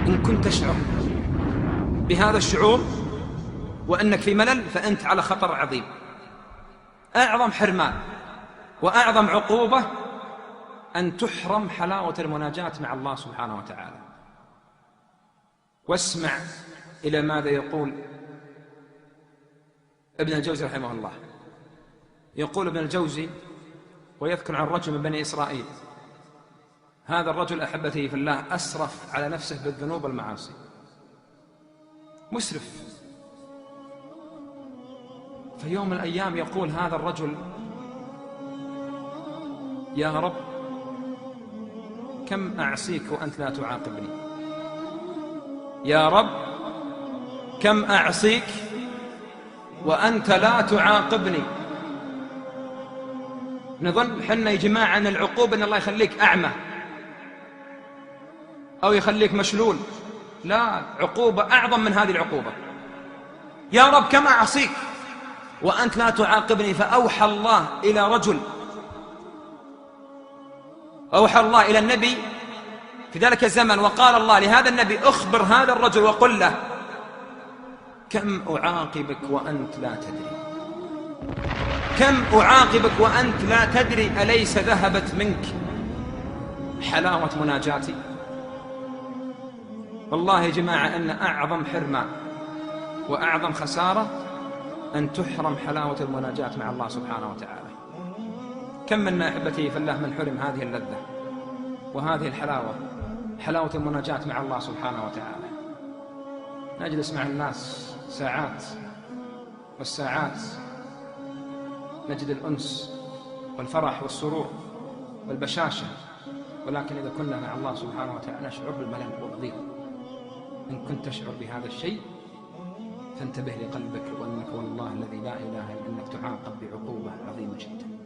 إن كنت تشعر بهذا الشعور وأنك في ملل فأنت على خطر عظيم. أعظم حرمان وأعظم عقوبة أن تحرم حلاوة المناجاة مع الله سبحانه وتعالى. واسمع إلى ماذا يقول ابن الجوزي رحمه الله. يقول ابن الجوزي ويذكر عن رجل من بني إسرائيل، هذا الرجل أحبته في الله أسرف على نفسه بالذنوب والمعاصي، مسرف. في يوم من الأيام يقول هذا الرجل: يا رب كم أعصيك وأنت لا تعاقبني، يا رب كم أعصيك وأنت لا تعاقبني. نظن حنا يا جماعة أن العقوبة أن الله يخليك أعمى أو يخليك مشلول، لا، عقوبة أعظم من هذه العقوبة. يا رب كم أعصيك وأنت لا تعاقبني. فأوحى الله إلى رجل، أوحى الله إلى النبي في ذلك الزمن، وقال الله لهذا النبي: أخبر هذا الرجل وقل له: كم أعاقبك وأنت لا تدري، كم أعاقبك وأنت لا تدري، أليس ذهبت منك حلاوة مناجاتي؟ والله يا جماعة أن أعظم حرمان وأعظم خسارة أن تحرم حلاوة المناجاة مع الله سبحانه وتعالى. كم منا أحبتي في الله من حرم هذه اللذة وهذه الحلاوة، حلاوة المناجاة مع الله سبحانه وتعالى. نجلس مع الناس ساعات والساعات، نجد الأنس والفرح والسرور والبشاشة، ولكن إذا كنا مع الله سبحانه وتعالى نشعر بالملل والضيق. إن كنت تشعر بهذا الشيء فانتبه لقلبك، وأنك والله الذي لا إله إلا أنك تعاقب بعقوبة عظيمة جدا.